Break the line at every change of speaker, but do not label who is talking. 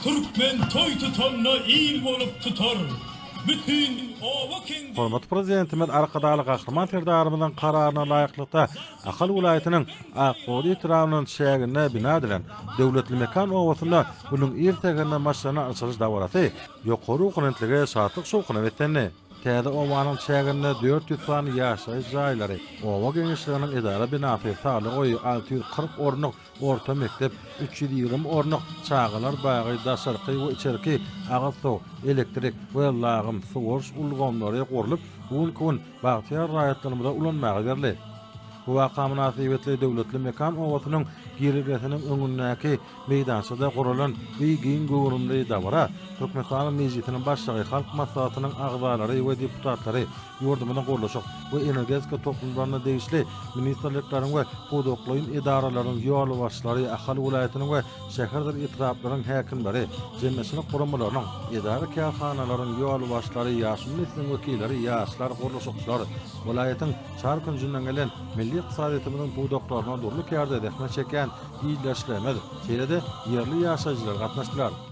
Türkmen toý tutanda il bolup tutar, Bütin oba-kendi.
Hormatly Prezidentimiz Arkadagly Gahryman Serdarymyzyň Kararyna laýyklykda, Ahal welaýatynyň Akbogaz etrabynyň çäginde bina edilen Döwletli mekan obasynda günüň ir säherinde başlanan açylyş dabarasy ýokary ruhubelentlige, şatlyk-şowhuna beslendi. Täze obanyň çäginde 400 sany ýaşaýyş jaýlary, oba geňeşliginiň edara binasy, saglyk öýi, 640 orunlyk orta mekdep, 320 orunlyk çagalar bagy, daşarky we içerki agyz suw, elektrik we lagym suwaryş ulgamlary gurlup, bu günki gün bagtyýar raýatlarymyza ulanmaga berildi. Bu waka mynasybetli Döwletli mekan obasynyň girelgesiniň öňündäki meýdançada guralan bu giň göwrümli dabara Türkmenistanyň Mejlisiniň Başlygy, Halk Maslahatynyň agzalary we deputatlary, ýurdumyzyň gurluşyk we energetika toplumlaryna degişli ministrlikleriň we pudaklaýyn edaralaryň ýolbaşçylary, Ahal welaýatynyň we şäherdir etraplaryň häkimleri, jemgyýetçilik guramalarynyň, edara-kärhanalaryň ýolbaşçylary, ýaşuly nesliň wekilleri, ýaşlar, gurluşykçylar, welaýatyň çar künjünden gelen milli ykdysadyýetimiziň pudaklarynda dürli kärde zähmet çekýän ildeşlerimiz, şeýle-de ýerli ýaşaýjylar gatnaşdylar.